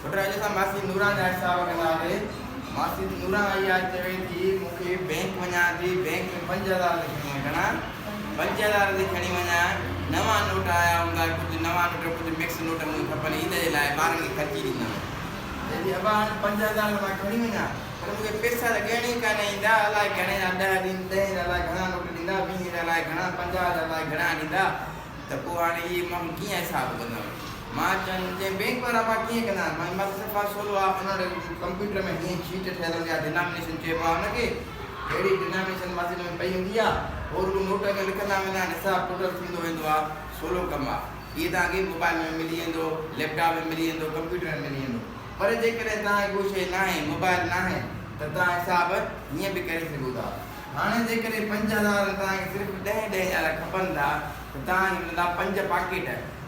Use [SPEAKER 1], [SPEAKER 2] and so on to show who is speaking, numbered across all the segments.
[SPEAKER 1] پٽ اڄ اسان ماسي نوران جا حساب ڪنداسي. ماسي نوران آئي آهي چوي ٿي مون کي بئنڪ وڃان ٿي بئنڪ ۾ 5000 تي کڻي وڃان. گهڻا؟ 5000 تي کڻي وڃان. نوان نوٽ آيا هوندا ڪجهه نوان نوٽ ڪجهه مڪس نوٽ مون کي کپن عيد جي لاء ٻارن کي خرچي ڏيندم. چئي ٿي ابا هاڻي 5000 ته مان کڻي وڃان پر مون کي پئسا ته ڳڻڻ ئي ڪانه ايندا الائي گهڻي جا ڏهه ڏين ڏهين جا الائي گهڻا نوٽ ڏيندا ويهين جا الائي گهڻا 50 جا الائي گهڻا ڏيندا ته پوء هاڻي اهي مان ڪيئن حساب ڪندم؟ مان چيم، چيائين بئنڪ وارا مان ڪيئن ڪندا؟ مان چيم، بس صفا سولو آهي، انهن وٽ ڪمپيوٽر ۾ هيئن شيٽ ٺهيل هوندي آهي، ڊنامينيشن چئبو آهي ان کي، اهڙي ڊنامينيشن ماسي ان ۾ پئي هوندي آهي، هو رڳو نوٽ اڳيان لکندا ويندا آهن، حساب ٽوٽل ٿيندو ويندو آهي، سولو ڪم آهي. اهي توهان کي موبائل ۾ ملي ويندو، ليپ ٽاپ ۾ ملي ويندو، ڪمپيوٽر ۾ ملي ويندو، پر جيڪڏهن توهان کي ڪو شيء ناهي، موبائل ناهي ته توهان حساب هيئن به ڪري سگهو ٿا. هاڻي جيڪڏهن 5000 توهان کي صرف ڏهين ڏهين جا کپن ٿا ته توهان کي ملندا پنج پاڪيٽ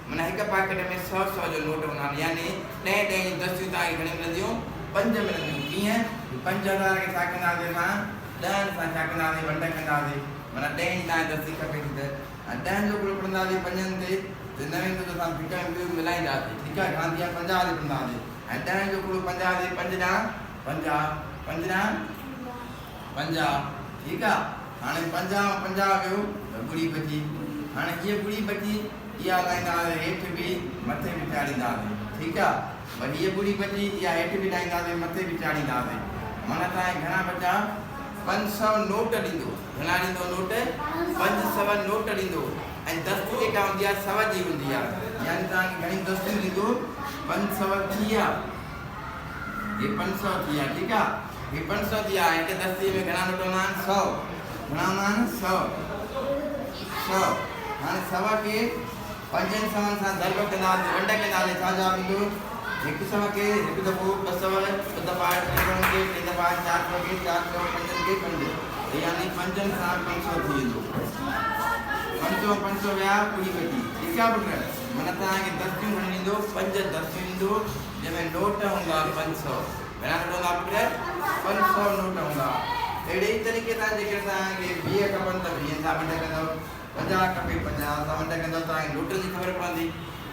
[SPEAKER 1] معنيٰ هڪ پاڪيٽ ۾ سؤ سؤ جو نوٽ هوندا آهن يعني ڏهين ڏهين جون دستيون توهان کي گهڻيون ملنديون پنج ملنديون ڪيئن جو 5000 کي ڇا ڪنداسين اسان ڏهن سان ڇا ڪنداسين ونڊ ڪنداسين معنيٰ ڏهين جي توهان کي دستي کپي ٿي ته ۽ ڏهن جو ڪلو پڙهنداسين پنجن تي ته نه ويندو ته اسان هڪ ۽ ٻيو ملائينداسين ٺيڪ آهي گهڻا ٿي ويا 50 تي پڙهنداسين ۽ ڏهن جو ڪلو 50 تي پنج ڏهان 50 پنج ڏهان 50 ٺيڪ آ هاڻي 50 مان 50 ويو ته ٻڙي بچي هاڻي هيء ٻڙي بچي اها لائينداسين هيٺ به مٿي به چاڙهينداسين ٺيڪ آ وري هيء ٻڙي بچي اها هيٺ به لائينداسين مٿي به چاڙهينداسين معنيٰ توهان کي گهڻا بچا 500 نوٽ ڏيندو گهڻا ڏيندو نوٽ 500 نوٽ ڏيندو ۽ دستي جيڪا هوندي آ سو جي هوندي آ يعني توهان کي گهڻيون دستيون ڏيندو 500 ٿي ويا هي 500 ٿي ويا ٺيڪ آ هي 500 ٿي ويا هڪ دستي ۾ گهڻا نوٽ هوندا آهن سؤ گهڻا هوندا آهن سؤ سؤ هاڻي سؤ کي پنجن سون سان ضرب ڪنداسين ونڊ ڪنداسين ڇا جواب ايندو هڪ سؤ کي هڪ دفعو ٻه سؤ ٻه دفعا ٽي سون کي ٽي دفعا چار سؤ کي چار سؤ پنجن کي پنج يعني پنجن سان 500 ٿي ويندو 500 500 ويا ٻڙي بچي ٺيڪ آ پٽ معنيٰ توهان کي دستيون گهڻيون ڏيندو پنج دستيون ڏيندو جنهن ۾ نوٽ هوندا 500. گهڻا نوٽ هوندا پٽ؟ 500 نوٽ هوندا. اهڙي ئي طريقي سان جيڪڏهن توهان کي 20 کپن ته ويهن سان ونڊ ڪندؤ، 50 کپي 50 سان ونڊ ڪندؤ، توهان کي نوٽن جي خبر پوندي.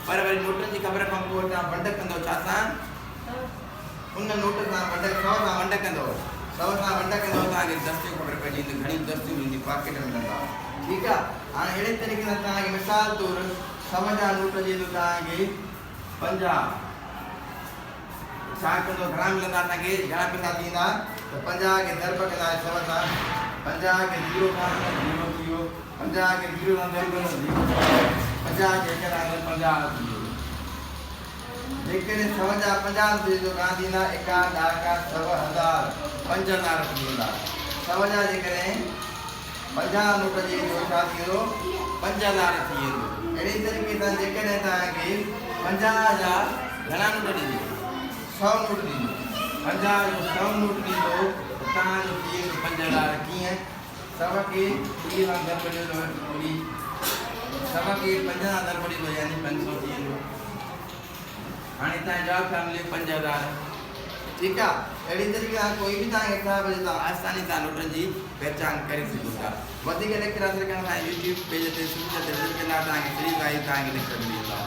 [SPEAKER 1] پر وري نوٽن جي خبر کان پوء توهان ونڊ ڪندؤ ڇا سان؟ ان نوٽ سان ونڊ سؤ سان ونڊ ڪندؤ. سؤ سان ونڊ ڪندؤ توهان کي دستيون خبر پئجي وينديون، گهڻيون دستيون ملنديون، پاڪيٽ ملندا. ٺيڪ آ؟ هاڻي اهڙي طريقي سان توهان کي مثال طور سؤ جا نوٽ ڏئي ٿو توهان کي 50 ڇا ڪندو گهڻا ملندا اسان کي گهڻا پئسا ٿيندا ته 50 کي ضرب ڪنداسين سؤ سان 50 کي زيرو سان زيرو ٿي ويو 50 کي زيرو سان ضرب ڪندو زيرو ٿي ويو 50 کي هڪ سان ضرب 50 ٿي ويو جيڪڏهن سؤ جا 50 ٿي ويو گهڻا ٿيندا ايڪا ڏهاڪا سؤ هزار 5000 ٿي ويندا سؤ جا جيڪڏهن 50 نوٽ جي جو ڇا ٿي ويندو؟ 5000 ٿي ويندو. اهڙي طريقي سان جيڪڏهن توهان کي 50 جا گهڻا نوٽ ڏيندو؟ سؤ نوٽ ڏيندو. 50 جو سؤ نوٽ ڏيندو ته توهان جو ٿي ويندو 5000 ڪيئن؟ سؤ کي ٻڙي سان ضرب ڏيو ته ٻڙي، سؤ کي پنج سان ضرب ڏيندو يعني 500 ٿي ويندو. هاڻي توهان جو جواب ڇا مليو 5000 ٺيڪ آ اهڙي طريقي سان ڪوئي به توهان کي حساب هجي توهان آساني سان نوٽن جي پهچان ڪري سگهو ٿا وڌيڪ ليڪچر حاصل ڪرڻ لاء يوٽيوب پيج تي سنڌ تي وزٽ ڪندا توهان کي سري سائي توهان کي ليڪچر ملي ويندا.